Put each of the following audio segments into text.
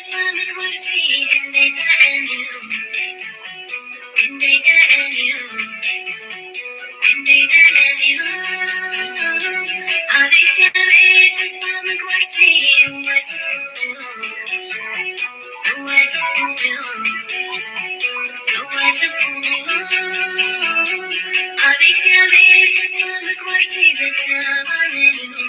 ተስፋ ምግባርሲ ክንደይ ጥዑም እዩ፣ ክንደይ ጥዑም እዩ፣ ክንደይ ጥዑም እዩ። ኣብ እግዚኣብሔር ተስፋ ምግባርሲ እወ ጽቡቕ እዩ፣ እወ ጽቡቕ እዩ፣ እወ ጽቡቕ እዩ። ኣብ እግዚኣብሔር ተስፋ ምግባርሲ ዘተማምን እዩ።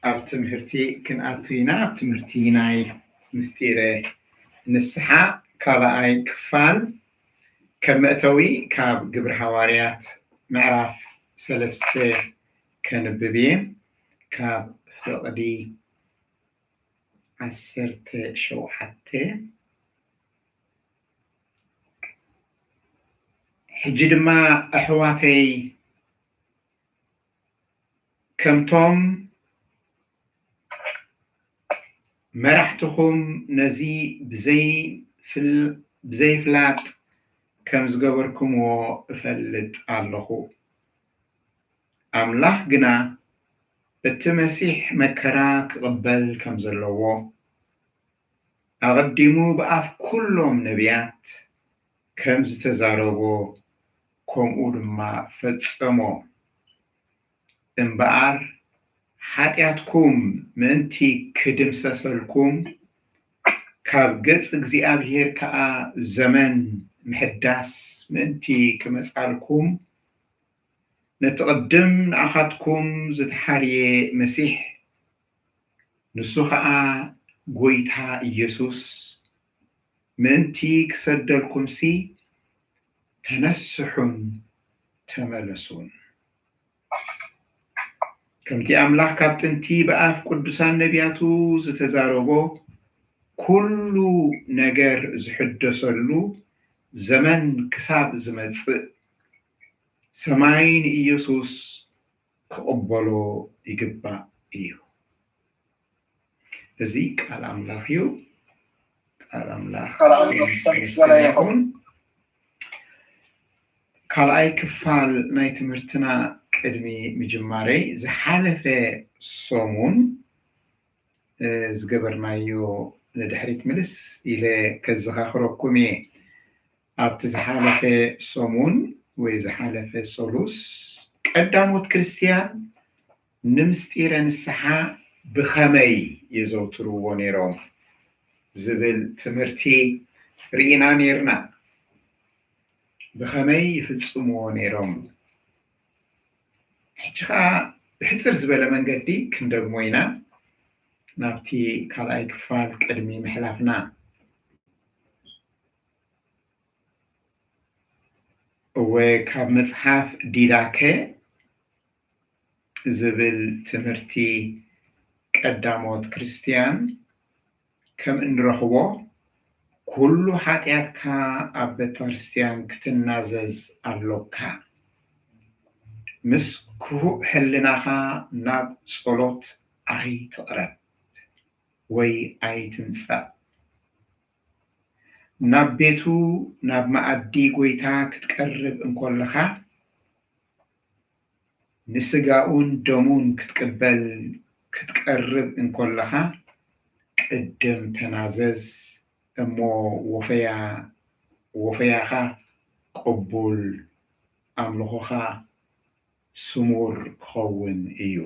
ኣብ ትምህርቲ ክንኣቱ ኢና። ኣብ ትምህርቲ ናይ ምስጢረ ንስሓ ካልኣይ ክፋል ከም መእተዊ ካብ ግብሪ ሃዋርያት ምዕራፍ ሰለስተ ከንብብ እየ። ካብ ፍቕዲ ዓሰርተ ሸውዓተ። ሕጂ ድማ ኣሕዋተይ፣ ከምቶም መራሕትኹም ነዚ ብዘይፍል-፣ ብዘይፍላጥ ከም ዝገበርኩምዎ እፈልጥ ኣለኹ። ኣምላኽ ግና እቲ መሲሕ መከራ ክቕበል ከም ዘለዎ፣ ኣቐዲሙ ብኣፍ ኩሎም ነቢያት ከም ዝተዛረቦ፣ ከምኡ ድማ ፈጸሞ። እምበኣር፣ ሓጢኣትኩም ምእንቲ ክድምሰሰልኩም፣ ካብ ገጽ እግዚኣብሄር ከኣ ዘመን ምሕዳስ ምእንቲ ክመጻልኩም፣ ነቲ ቅድም ንኣኻትኩም ዝተሓርየ መሲሕ፣ ንሱ ኸኣ ጐይታ ኢየሱስ ምእንቲ ክሰደልኩምሲ፣ ተነስሑን ተመለሱን። ከምቲ ኣምላኽ ካብ ጥንቲ ብኣፍ ቅዱሳን ነቢያቱ ዝተዛረቦ፣ ኩሉ ነገር ዝሕደሰሉ ዘመን ክሳብ ዝመጽእ፣ ሰማይ ንኢየሱስ ክቕበሎ ይግባእ እዩ። እዚ ቃል ኣምላኽ እዩ። ቃል ኣምላኽ ቃል ኣምላኽ ዝተመስገነ ይኹን። ካልኣይ ክፋል ናይ ትምህርትና ቅድሚ ምጅማረይ፣ ዝሓለፈ ሰሙን፣ እ፣ ዝገበርናዮ ንድሕሪት ምልስ ኢለ ከዘኻኽረኩም እየ። ኣብቲ ዝሓለፈ ሰሙን ወይ ዝሓለፈ ሰሉስ፣ ቀዳሞት ክርስትያን ንምስጢረ ንስሓ ብኸመይ የዘውትርዎ ነይሮም ዝብል ትምህርቲ ርኢና ነይርና። ብኸመይ ይፍጽምዎ ነይሮም? ሕጂ ኸኣ ብሕጽር ዝበለ መንገዲ ክንደግሞ ኢና፣ ናብቲ ካልኣይ ክፋል ቅድሚ ምሕላፍና። እወ፣ ካብ መጽሓፍ ዲዳከ ዝብል ትምህርቲ ቀዳሞት ክርስትያን ከም እንረኽቦ፣ ኩሉ ሓጢኣትካ ኣብ ቤተክርስትያን ክትናዘዝ ኣሎካ። ምስ ክፉእ ሕልናኻ ናብ ጸሎት ኣይትቕረብ ወይ ኣይትምጻእ። ናብ ቤቱ፣ ናብ መኣዲ ጐይታ ክትቀርብ እንኮለኻ፣ ንስጋኡን ደሙን ክትቅበል ክትቀርብ እንኮለኻ፣ ቅድም ተናዘዝ፣ እሞ ወፈያ-፣ ወፈያኻ ቅቡል፣ ኣምልኾኻ ስሙር ክኸውን እዩ።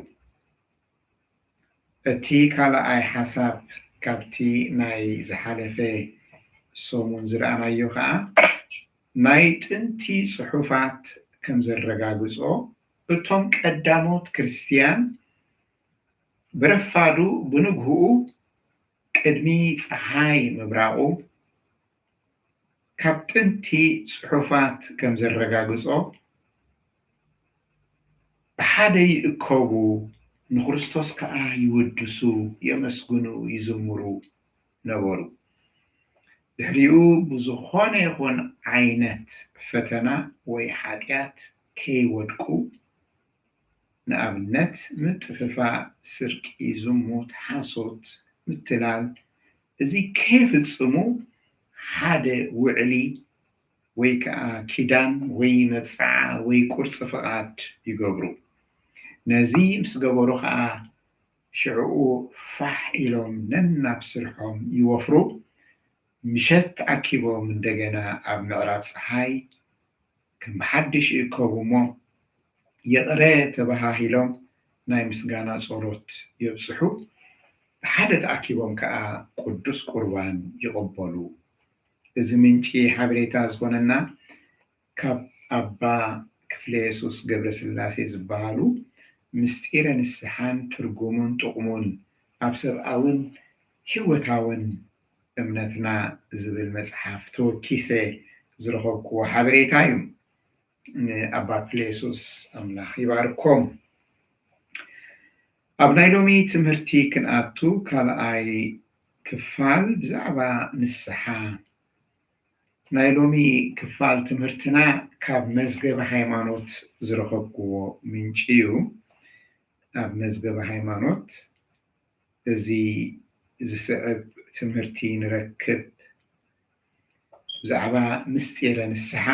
እቲ ካልኣይ ሓሳብ ካብቲ ናይ ዝሓለፈ ሰሙን ዝረኣናዮ ኸኣ፣ ናይ ጥንቲ ጽሑፋት ከም ዘረጋግጾ፣ እቶም ቀዳሞት ክርስትያን ብረፋዱ ብንግህኡ ቅድሚ ጸሓይ ምብራቑ ካብ ጥንቲ ጽሑፋት ከም ዘረጋግጾ፣ ብሓደ ይእከቡ፣ ንክርስቶስ ከኣ ይውድሱ፣ የመስግኑ፣ ይዝምሩ ነበሩ። ድሕሪኡ ብዝኾነ ይኹን ዓይነት ፈተና ወይ ሓጢኣት ከይወድቁ፣ ንኣብነት ምጥፍፋእ፣ ስርቂ፣ ዝሙት፣ ሓሶት፣ ምትላል፣ እዚ ከይፍጽሙ ሓደ ውዕሊ ወይ ከኣ ኪዳን ወይ መብጽዓ ወይ ቁርጺ ፍቓድ ይገብሩ። ነዚ ምስ ገበሩ ከኣ ሽዕኡ ፋሕ ኢሎም ነናብ ስርሖም ይወፍሩ። ምሸት ተኣኪቦም እንደገና ኣብ ምዕራብ ጸሓይ ከም ብሓድሽ ይእከቡ እሞ፣ ይቕረ ተበሃሂሎም ናይ ምስጋና ጸሎት የብጽሑ። ብሓደ ተኣኪቦም ከኣ ቅዱስ ቁርባን ይቕበሉ። እዚ ምንጪ ሓበሬታ ዝኾነና ካብ ኣባ ክፍለ የሱስ ገብረስላሴ ዝበሃሉ ምስጢረ ንስሓን ትርጉሙን ጥቕሙን ኣብ ሰብኣውን ህይወታውን እምነትና ዝብል መጽሓፍ ተወኪሰ ዝረኸብክዎ ሓበሬታ እዩ። ንኣባ ክፍለ የሱስ ኣምላኽ ይባርኮም። ኣብ ናይ ሎሚ ትምህርቲ ክንኣቱ፣ ካልኣይ ክፋል ብዛዕባ ንስሓ። ናይ ሎሚ ክፋል ትምህርትና ካብ መዝገበ ሃይማኖት ዝረኸብክዎ ምንጪ እዩ። ኣብ መዝገበ ሃይማኖት እዚ ዝስዕብ ትምህርቲ ንረክብ። ብዛዕባ ምስጢረ ንስሓ።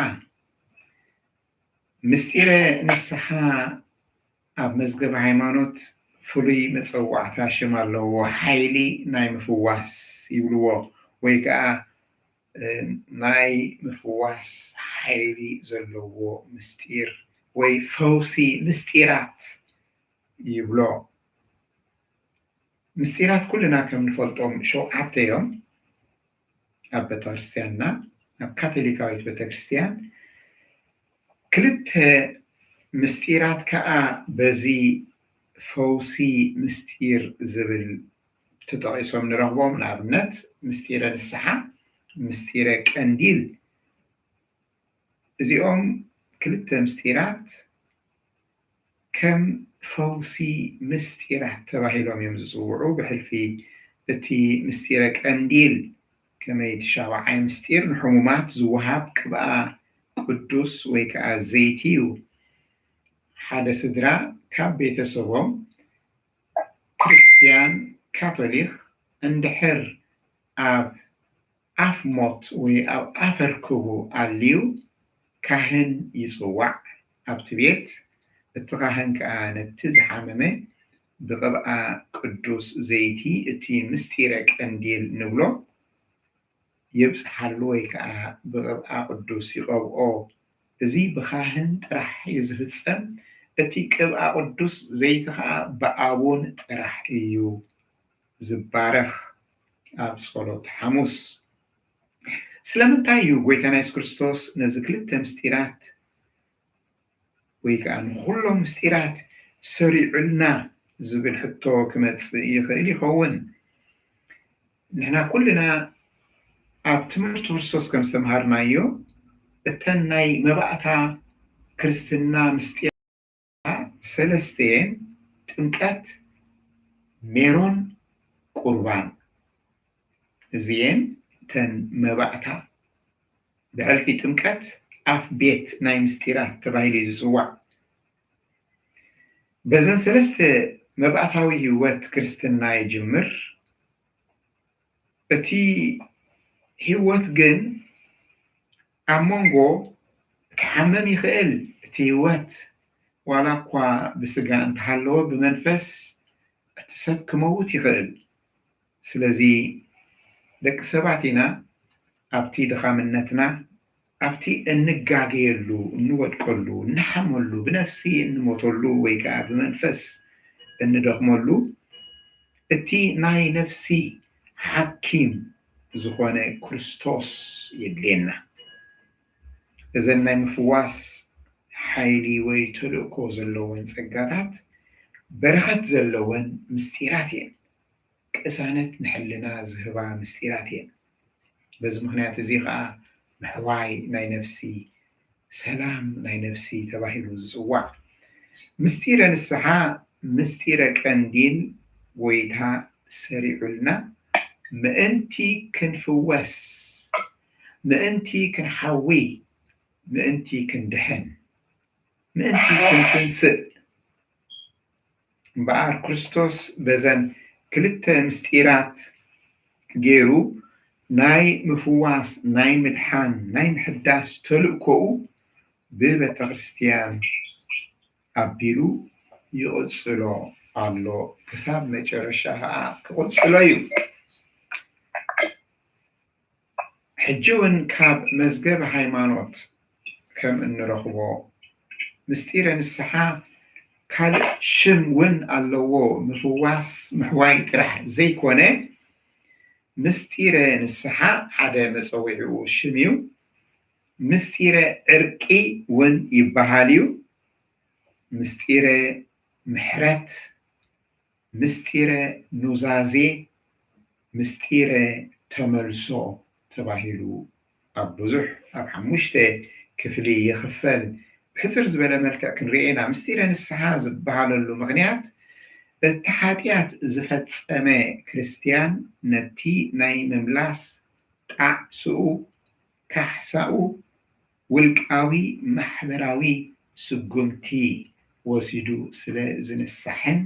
ምስጢረ ንስሓ ኣብ መዝገብ ሃይማኖት ፍሉይ መጸዋዕታ ሽም ኣለዎ። ሓይሊ ናይ ምፍዋስ ይብልዎ፣ ወይ ከኣ፣ እ፣ ናይ ምፍዋስ ሓይሊ ዘለዎ ምስጢር ወይ ፈውሲ ምስጢራት ይብሎ። ምስጢራት ኩልና ከም ንፈልጦም ሸውዓተ እዮም። ኣብ ቤተክርስትያንና፣ ኣብ ካቶሊካዊት ቤተክርስትያን ክልተ ምስጢራት ከኣ በዚ ፈውሲ ምስጢር ዝብል ተጠቒሶም ንረኽቦም። ንኣብነት፣ ምስጢረ ንስሓ፣ ምስጢረ ቀንዲል። እዚኦም ክልተ ምስጢራት ከም ፈውሲ ምስጢራት ተባሂሎም እዮም ዝጽውዑ። ብሕልፊ እቲ ምስጢረ ቀንዲል፣ ከመይ እቲ ሻብዓይ ምስጢር ንሕሙማት ዝወሃብ ቅብኣ ቅዱስ ወይ ከኣ ዘይቲ እዩ። ሓደ ስድራ ካብ ቤተሰቦም ክርስትያን ካቶሊክ እንድሕር ኣብ ኣፍ ሞት ወይ ኣብ ኣፈር ክቡ ኣልዩ ካህን ይጽዋዕ። ኣብቲ ቤት እቲ ካህን ከኣ ነቲ ዝሓመመ ብቕብኣ ቅዱስ ዘይቲ፣ እቲ ምስጢረ ቀንዲል ንብሎ፣ የብጽሓሉ ወይ ከኣ ብቕብኣ ቅዱስ ይቐብኦ። እዚ ብኻህን ጥራሕ እዩ ዝፍጸም። እቲ ቅብኣ ቅዱስ ዘይቲ ከኣ ብኣቡን ጥራሕ እዩ ዝባረኽ ኣብ ጸሎት ሓሙስ። ስለምንታይ እዩ ጎይታና የሱስ ክርስቶስ ነዚ ክልተ ምስጢራት ወይ ከኣ ንኹሎም ምስጢራት ሰሪዑልና ዝብል ሕቶ ክመጽእ ይኽእል ይኸውን። ንሕና ኩልና ኣብ ትምህርቲ ክርስቶስ ከም ዝተምሃርናዮ እተን ናይ መባእታ ክርስትና ምስጢራት ሰለስተ እየን፣ ጥምቀት፣ ሜሮን፣ ቁርባን። እዚኤን እተን መባእታ ብሕልፊ ጥምቀት ኣፍ ቤት ናይ ምስጢራት ተባሂሉ እዩ ዝጽዋዕ። በዘን ሰለስተ መባእታዊ ህይወት ክርስትና ይጅምር። እቲ ህይወት ግን ኣብ መንጎ ክሓምም ይኽእል። እቲ ህይወት ዋላ እኳ ብስጋ እንተሃለወ ብመንፈስ እቲ ሰብ ክመውት ይኽእል። ስለዚ ደቂ ሰባት ኢና፣ ኣብቲ ድኻምነትና፣ ኣብቲ እንጋገየሉ፣ እንወድቀሉ፣ እንሓመሉ፣ ብነፍሲ እንሞተሉ ወይ ከዓ ብመንፈስ እንደኽመሉ እቲ ናይ ነፍሲ ሓኪም ዝኾነ ክርስቶስ የድልየና። እዘን ናይ ምፍዋስ ሓይሊ ወይ ተልእኮ ዘለወን ጸጋታት በረኸት ዘለወን ምስጢራት እየን። ቅሳነት ንሕልና ዝህባ ምስጢራት እየን። በዚ ምኽንያት እዚ ኸኣ ምሕዋይ ናይ ነፍሲ፣ ሰላም ናይ ነፍሲ ተባሂሉ ዝጽዋዕ። ምስጢረ ንስሓ፣ ምስጢረ ቀንዲል ጎይታ ሰሪዑልና ምእንቲ ክንፍወስ፣ ምእንቲ ክንሓዊ፣ ምእንቲ ክንድሕን፣ ምእንቲ ክንትንስእ። እምበኣር ክርስቶስ በዘን ክልተ ምስጢራት ገይሩ ናይ ምፍዋስ፣ ናይ ምድሓን፣ ናይ ምሕዳስ ተልእኮኡ ብቤተ ክርስቲያን ኣቢሉ ይቕጽሎ ኣሎ። ክሳብ መጨረሻ ኸኣ ክቕጽሎ እዩ። ሕጂ እውን ካብ መዝገብ ሃይማኖት ከም እንረኽቦ ምስጢረ ንስሓ ካልእ ሽም እውን ኣለዎ። ምፍዋስ ምሕዋይ ጥራሕ ዘይኮነ ምስጢረ ንስሓ ሓደ መጸዊዕኡ ሽም እዩ። ምስጢረ ዕርቂ እውን ይበሃል እዩ። ምስጢረ ምሕረት፣ ምስጢረ ኑዛዜ፣ ምስጢረ ተመልሶ ተባሂሉ ኣብ ብዙሕ ኣብ ሓሙሽተ ክፍሊ ይኽፈል። ብሕጽር ዝበለ መልክዕ ክንርእዮ ኢና። ምስጢረ ንስሓ ዝበሃለሉ ምኽንያት እቲ ሓጢኣት ዝፈጸመ ክርስትያን ነቲ ናይ ምምላስ ጣዕስኡ፣ ካሕሳኡ፣ ውልቃዊ ማሕበራዊ ስጉምቲ ወሲዱ ስለ ዝንሳሕን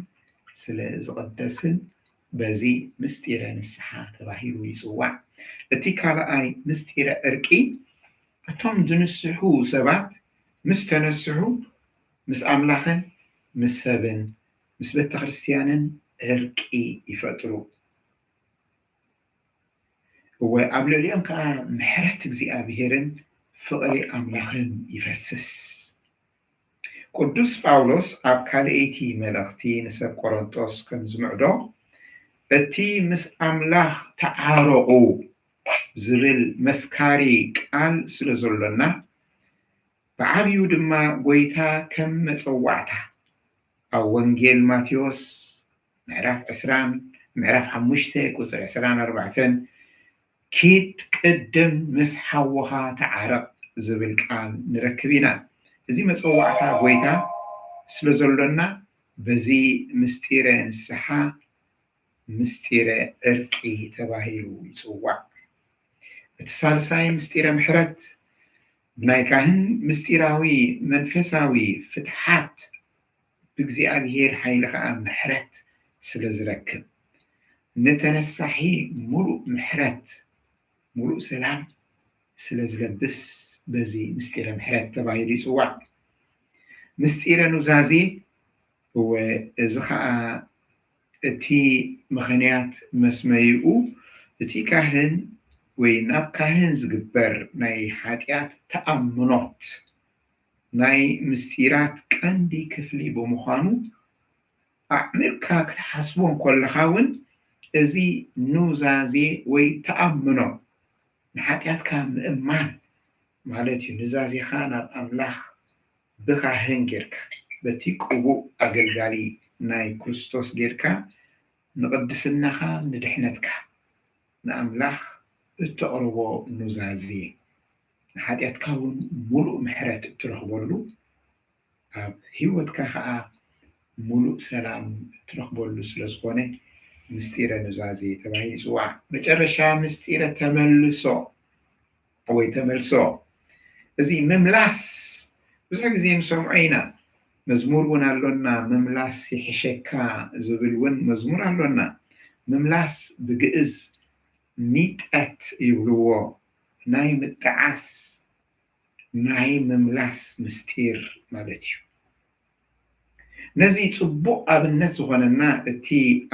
ስለ ዝቕደስን በዚ ምስጢረ ንስሓ ተባሂሉ ይጽዋዕ። እቲ ካልኣይ ምስጢረ ዕርቂ እቶም ዝንስሑ ሰባት ምስ ተነስሑ ምስ ኣምላኽን ምስ ሰብን ምስ ቤተ ክርስቲያንን ዕርቂ ይፈጥሩ። እወ ኣብ ልዕሊኦም ከኣ ምሕረት እግዚኣብሄርን ፍቕሪ ኣምላኽን ይፈስስ። ቅዱስ ጳውሎስ ኣብ ካልኣይቲ መልእኽቲ ንሰብ ቆሮንጦስ ከም ዝምዕዶ እቲ ምስ ኣምላኽ ተዓረቑ ዝብል መስካሪ ቃል ስለ ዘሎና ብዓብዩ ድማ ጎይታ ከም መጸዋዕታ ኣብ ወንጌል ማቴዎስ ምዕራፍ ዕስራን ምዕራፍ ሓሙሽተ ቁጽሪ ዕስራን ኣርባዕተን ኪድ ቅድም ምስ ሓወኻ ተዓረቕ ዝብል ቃል ንረክብ ኢና። እዚ መጸዋዕታ ጎይታ ስለ ዘሎና በዚ ምስጢረ ንስሓ ምስጢረ ዕርቂ ተባሂሉ ይጽዋዕ። እቲ ሳልሳይ ምስጢረ ምሕረት ብናይ ካህን ምስጢራዊ መንፈሳዊ ፍትሓት ብእግዚኣብሔር ሓይሊ ኸኣ ምሕረት ስለ ዝረክብ ንተነሳሒ ሙሉእ ምሕረት ሙሉእ ሰላም ስለ ዝለብስ በዚ ምስጢረ ምሕረት ተባሂሉ ይጽዋዕ። ምስጢረ ኑዛዜ እወ እዚ ኸኣ እቲ ምኽንያት መስመይኡ እቲ ካህን ወይ ናብ ካህን ዝግበር ናይ ሓጢኣት ተኣምኖት ናይ ምስጢራት ቀንዲ ክፍሊ ብምዃኑ ኣዕሚቕካ ክትሓስቦ እንከለኻ እውን እዚ ኑዛዜ ወይ ተኣምኖ ንሓጢኣትካ ምእማን ማለት እዩ። ኑዛዜኻ ናብ ኣምላኽ ብኻህን ጌርካ፣ በቲ ቅቡእ ኣገልጋሊ ናይ ክርስቶስ ጌርካ፣ ንቕድስናኻ፣ ንድሕነትካ ንኣምላኽ እተቕርቦ ኑዛዜ፣ ንሓጢኣትካ እውን ምሉእ ምሕረት እትረኽበሉ፣ ኣብ ህይወትካ ኸዓ ምሉእ ሰላም እትረኽበሉ ስለ ዝኾነ፣ ምስጢረ ኑዛዜ ተባሂሉ ይጽዋዕ። መጨረሻ፣ ምስጢረ ተመልሶ ወይ ተመልሶ። እዚ ምምላስ ብዙሕ ግዜ ንሰምዖ ኢና። መዝሙር እውን ኣሎና፣ "ምምላስ ይሕሸካ" ዝብል እውን መዝሙር ኣሎና። ምምላስ ብግእዝ ሚጠት ይብልዎ። ናይ ምጥዓስ፣ ናይ ምምላስ ምስጢር ማለት እዩ። ነዚ ጽቡቕ ኣብነት ዝኾነና እቲ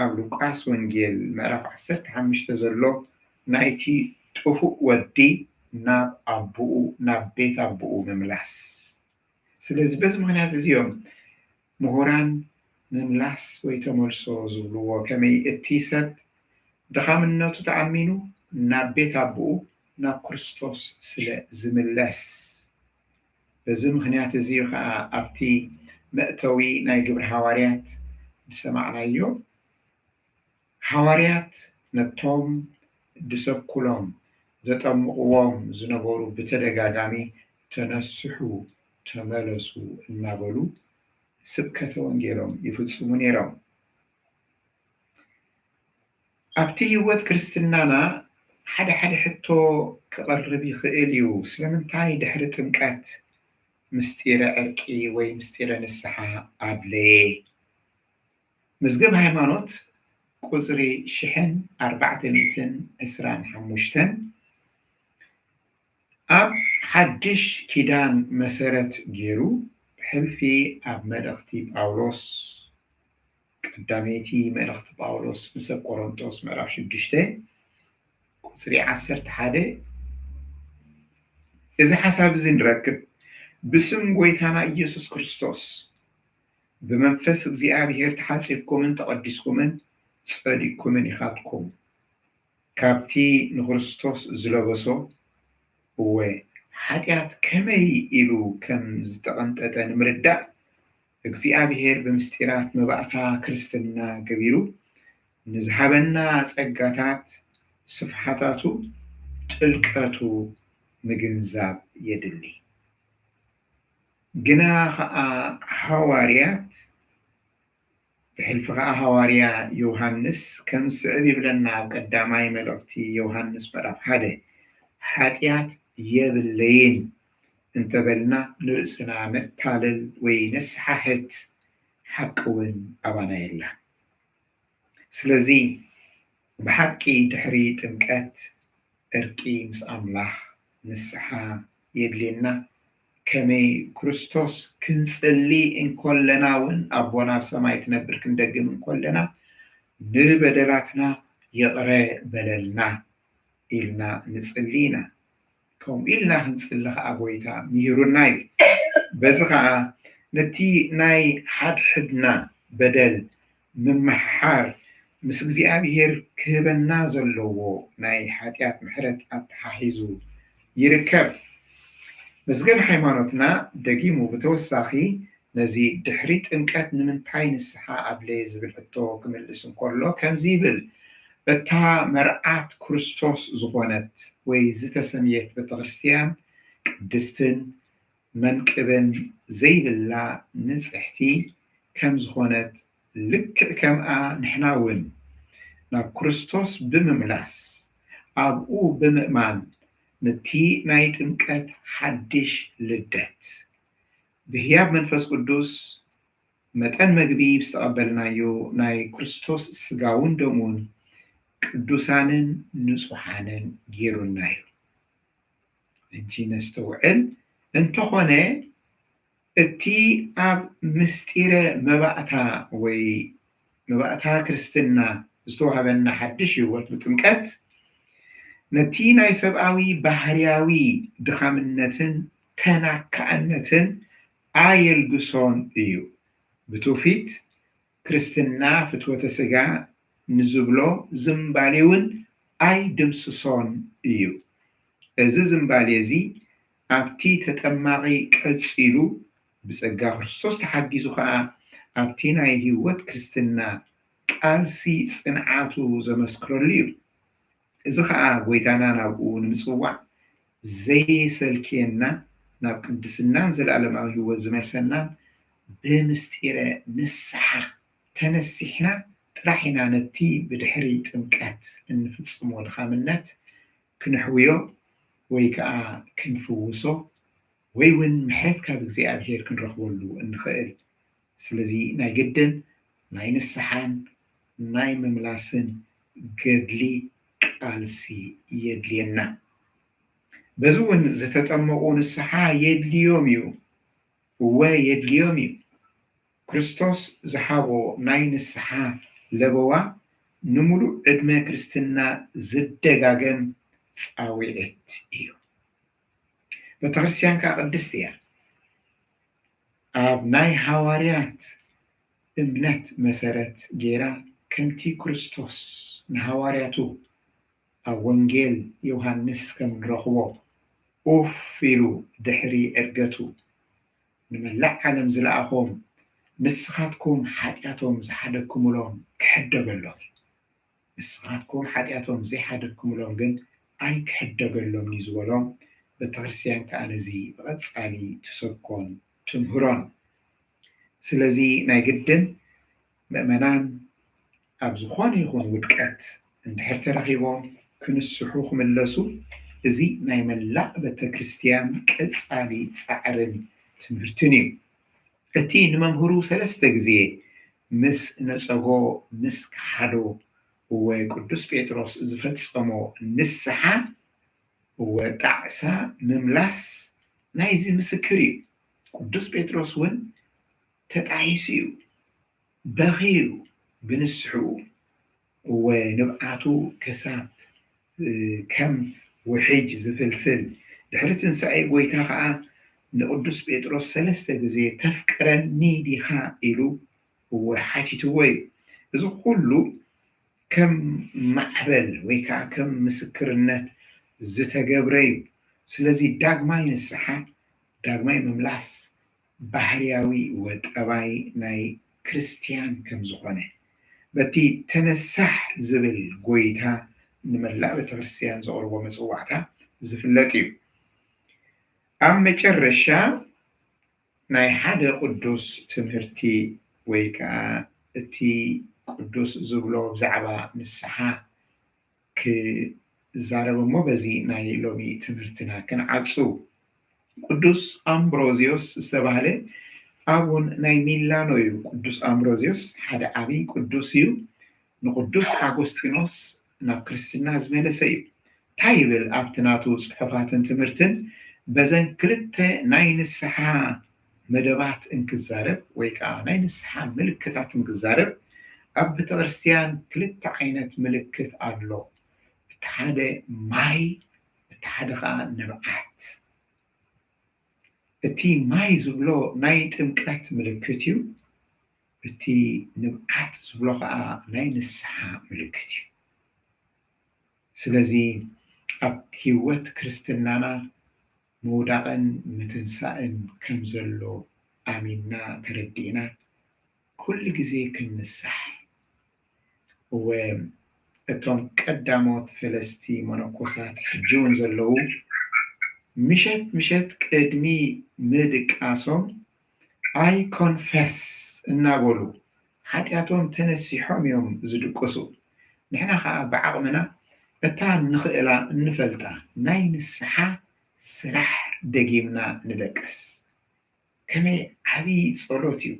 ኣብ ሉቃስ ወንጌል ምዕራፍ ዓሰርተ ሓሙሽተ ዘሎ ናይቲ ጥፉእ ወዲ ናብ ኣቦኡ፣ ናብ ቤት ኣቦኡ ምምላስ። ስለዚ በዚ ምኽንያት እዚ እዮም ምሁራን ምምላስ ወይ ተመልሶ ዝብልዎ። ከመይ እቲ ሰብ ድኻምነቱ ተኣሚኑ ናብ ቤት ኣቦኡ፣ ናብ ክርስቶስ ስለ ዝምለስ። በዚ ምኽንያት እዚ እዩ ኸዓ ኣብቲ መእተዊ ናይ ግብሪ ሃዋርያት ዝሰማዕናዮ፣ ሃዋርያት ነቶም ድሰኩሎም ዘጠምቕዎም ዝነበሩ ብተደጋጋሚ "ተነስሑ፣ ተመለሱ" እናበሉ ስብከተ ወንጌሎም ይፍጽሙ ነይሮም። ኣብቲ ህይወት ክርስትናና ሓደ ሓደ ሕቶ ክቐርብ ይኽእል እዩ። ስለምንታይ ድሕሪ ጥምቀት ምስጢረ ዕርቂ ወይ ምስጢረ ንስሓ ኣድለየ? መዝገብ ሃይማኖት ቁጽሪ ሽሕን ኣርባዕተ ሚእትን ዕስራን ሓሙሽተን ኣብ ሓድሽ ኪዳን መሰረት ገይሩ፣ ብሕልፊ ኣብ መልእኽቲ ጳውሎስ፣ ቀዳመይቲ መልእኽቲ ጳውሎስ ንሰብ ቆሮንቶስ ምዕራፍ ሽዱሽተ ቁጽሪ ዓሰርተ ሓደ፣ እዚ ሓሳብ እዚ ንረክብ። "ብስም ጎይታና ኢየሱስ ክርስቶስ፣ ብመንፈስ እግዚኣብሔር ተሓጺብኩምን ተቐዲስኩምን ጸዲቅኩምን ኢኻትኩም፣ ካብቲ ንክርስቶስ ዝለበሶ፣ እወ፣ ሓጢኣት ከመይ ኢሉ ከም ዝተቐንጠጠ ንምርዳእ፣ እግዚኣብሔር ብምስጢራት መባእታ ክርስትና ገቢሩ ንዝሃበና ጸጋታት፣ ስፍሓታቱ፣ ጥልቀቱ ምግንዛብ የድሊ። ግና ኸኣ ሃዋርያት፣ ብሕልፊ ኸኣ ሃዋርያ ዮሃንስ ከም ዝስዕብ ይብለና ኣብ ቀዳማይ መልእኽቲ ዮሃንስ ምዕራፍ ሓደ፣ "ሓጢኣት የብለይን" እንተበልና ንርእስና ነታልል ወይ ነስሓሕት፣ ሓቂ እውን ኣባና የላን። ስለዚ ብሓቂ ድሕሪ ጥምቀት ዕርቂ ምስ ኣምላኽ ንስሓ የድልየና። ከመይ ክርስቶስ ክንጽሊ እንኮለና እውን ኣቦና ኣብ ሰማይ ትነብር ክንደግም እንኮለና ንበደላትና ይቕረ በለልና ኢልና ንጽሊ ኢና። ከምኡ ኢልና ክንጽሊ ኸዓ ጎይታ ምሂሩና እዩ። በዚ ኸዓ ነቲ ናይ ሓድሕድና በደል ምምሕሓር ምስ እግዚኣብሔር ክህበና ዘለዎ ናይ ሓጢኣት ምሕረት ኣተሓሒዙ ይርከብ። መዝገብ ሃይማኖትና ደጊሙ ብተወሳኺ ነዚ ድሕሪ ጥምቀት ንምንታይ ንስሓ ኣድለየ ዝብል ሕቶ ክምልስ እንከሎ ከምዚ ይብል፣ እታ መርዓት ክርስቶስ ዝኾነት ወይ ዝተሰምየት ቤተክርስትያን ቅድስትን መንቅብን ዘይብላ ንጽሕቲ ከም ዝኾነት ልክዕ ከምኣ ንሕና እውን ናብ ክርስቶስ ብምምላስ ኣብኡ ብምእማን ነቲ ናይ ጥምቀት ሓድሽ ልደት ብህያብ መንፈስ ቅዱስ መጠን መግቢ ዝተቐበልናዮ ናይ ክርስቶስ ስጋውን ደሙን ቅዱሳንን ንጹሓንን ገይሩና እዩ። ሕጂ ነስተውዕል። እንተኾነ እቲ ኣብ ምስጢረ መባእታ ወይ መባእታ ክርስትና ዝተዋህበና ሓድሽ ህይወት ብጥምቀት ነቲ ናይ ሰብኣዊ ባህርያዊ ድኻምነትን ተናካእነትን ኣየልግሶን እዩ። ብትውፊት ክርስትና ፍትወተ ስጋ ንዝብሎ ዝምባሌ እውን ኣይድምስሶን እዩ። እዚ ዝንባሌ እዚ ኣብቲ ተጠማቒ ቀጺሉ፣ ብጸጋ ክርስቶስ ተሓጊዙ ኸኣ ኣብቲ ናይ ህይወት ክርስትና ቃልሲ ጽንዓቱ ዘመስክረሉ እዩ። እዚ ኸኣ ጐይታና ናብኡ ንምጽዋዕ ዘየሰልክየና፣ ናብ ቅድስናን ዘለኣለማዊ ህይወት ዝመልሰናን ብምስጢረ ንስሓ ተነሲሕና ጥራሕ ኢና ነቲ ብድሕሪ ጥምቀት እንፍጽሞ ድኻምነት ክነሕውዮ ወይ ከኣ ክንፍውሶ ወይ እውን ምሕረት ካብ እግዚኣብሔር ክንረኽበሉ እንኽእል። ስለዚ ናይ ግድን ናይ ንስሓን ናይ ምምላስን ገድሊ ቃልሲ የድልየና። በዚ እውን ዝተጠመቑ ንስሓ የድልዮም እዩ። እወ የድልዮም እዩ። ክርስቶስ ዝሃቦ ናይ ንስሓ ለበዋ ንምሉእ ዕድመ ክርስትና ዝደጋገም ጻዊዕት እዩ። ቤተክርስትያን ከኣ ቅድስቲ እያ። ኣብ ናይ ሃዋርያት እምነት መሰረት ገይራ ከምቲ ክርስቶስ ንሃዋርያቱ ኣብ ወንጌል ዮሃንስ ከም ንረኽቦ ኡፍ ኢሉ ድሕሪ ዕርገቱ ንመላእ ዓለም ዝለኣኾም ንስኻትኩም ሓጢኣቶም ዝሓደግኩምሎም ክሕደገሎም እዩ። ንስኻትኩም ሓጢኣቶም ዘይሓደግኩምሎም ግን ኣይክሕደገሎም እዩ ዝበሎም። ቤተክርስትያን ከኣ ነዚ ብቐጻሊ ትሰብኮን ትምህሮን። ስለዚ ናይ ግድን ምእመናን ኣብ ዝኾነ ይኹን ውድቀት እንድሕር ተረኺቦም ክንስሑ ክምለሱ እዚ ናይ መላእ ቤተክርስትያን ቀጻሊ ጻዕርን ትምህርትን እዩ። እቲ ንመምህሩ ሰለስተ ግዜ ምስ ነጸጎ ምስ ከሓዶ እወ ቅዱስ ጴጥሮስ ዝፈጸሞ ንስሓ እወ ጣዕሳ ምምላስ ናይዚ ምስክር እዩ። ቅዱስ ጴጥሮስ እውን ተጣይሱ እዩ፣ በኺዩ ብንስሕኡ እወ ንብዓቱ ክሳብ ከም ውሕጅ ዝፍልፍል ድሕሪ ትንሳኤ ጎይታ ኸዓ ንቅዱስ ጴጥሮስ ሰለስተ ግዜ ተፍቅረኒ ዲኻ ኢሉ እወ ሓቲትዎ እዩ። እዚ ኩሉ ከም ማዕበል ወይ ከዓ ከም ምስክርነት ዝተገብረ እዩ። ስለዚ ዳግማይ ንስሓ ዳግማይ ምምላስ ባህርያዊ ወጠባይ ናይ ክርስትያን ከም ዝኾነ በቲ ተነሳሕ ዝብል ጎይታ ንመላእ ቤተክርስትያን ዘቕርቦ መፅዋዕታ ዝፍለጥ እዩ። ኣብ መጨረሻ ናይ ሓደ ቅዱስ ትምህርቲ ወይ ከዓ እቲ ቅዱስ ዝብሎ ብዛዕባ ንስሓ ክዛረብ እሞ በዚ ናይ ሎሚ ትምህርትና ክንዓጹ። ቅዱስ ኣምብሮዚዮስ ዝተባህለ ኣቡን ናይ ሚላኖ እዩ። ቅዱስ ኣምብሮዚዮስ ሓደ ዓብይ ቅዱስ እዩ። ንቅዱስ ኣጎስጢኖስ ናብ ክርስትና ዝመለሰ እዩ። እንታይ ይብል ኣብቲ ናቱ ጽሑፋትን ትምህርትን በዘን ክልተ ናይ ንስሓ መደባት እንክዛረብ ወይ ከዓ ናይ ንስሓ ምልክታት እንክዛረብ ኣብ ቤተክርስትያን ክልተ ዓይነት ምልክት ኣሎ። እቲ ሓደ ማይ፣ እቲ ሓደ ከዓ ንብዓት። እቲ ማይ ዝብሎ ናይ ጥምቀት ምልክት እዩ። እቲ ንብዓት ዝብሎ ከዓ ናይ ንስሓ ምልክት እዩ። ስለዚ ኣብ ህይወት ክርስትናና ምውዳቕን ምትንሳእን ከም ዘሎ ኣሚንና ተረዲእና ኩሉ ግዜ ክንንሳሕ። እወ እቶም ቀዳሞት ፈለስቲ መነኮሳት ሕጂ እውን ዘለዉ ምሸት ምሸት ቅድሚ ምድቃሶም ኣይ ኮንፈስ እናበሉ ሓጢኣቶም ተነሲሖም እዮም ዝድቅሱ። ንሕና ከዓ ብዓቕምና እታ እንኽእላ እንፈልጣ ናይ ንስሓ ስራሕ ደጊምና ንደቅስ። ከመይ ዓብዪ ጸሎት እዩ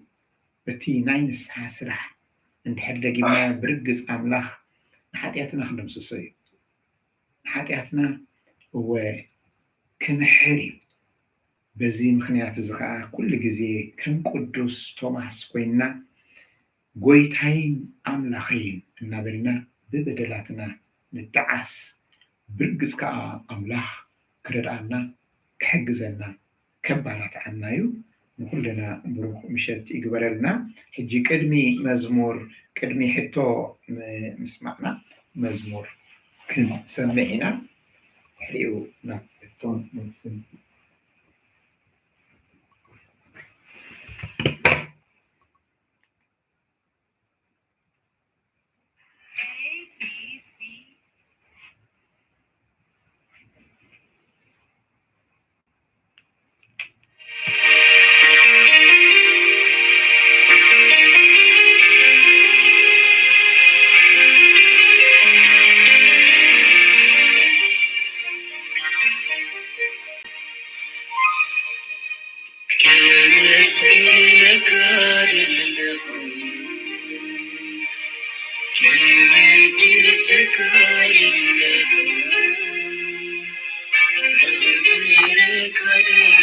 እቲ ናይ ንስሓ ስራሕ። እንድሕር ደጊምና ብርግጽ ኣምላኽ ንሓጢኣትና ክድምስሶ እዩ። ንሓጢኣትና እወ ክምሕር እዩ። በዚ ምኽንያት እዚ ኸዓ ኩሉ ግዜ ከም ቅዱስ ቶማስ ኮይንና ጎይታይን ኣምላኸይን እናበልና ብበደላትና ንጠዓስ። ብርግጽ ከኣ ኣምላኽ ክረድኣና፣ ክሕግዘና፣ ከባላትዓና እዩ። ንኹልና ብሩኽ ምሸት ይግበረልና። ሕጂ ቅድሚ መዝሙር፣ ቅድሚ ሕቶ ምስማዕና መዝሙር ክንሰምዕ ኢና። ድሕሪኡ ናብ ሕቶን መልስን። ከመስግነካ ደለኹ፣ ከወድሰካ ደለኹ፣ ከኽብረካ ደለኹ።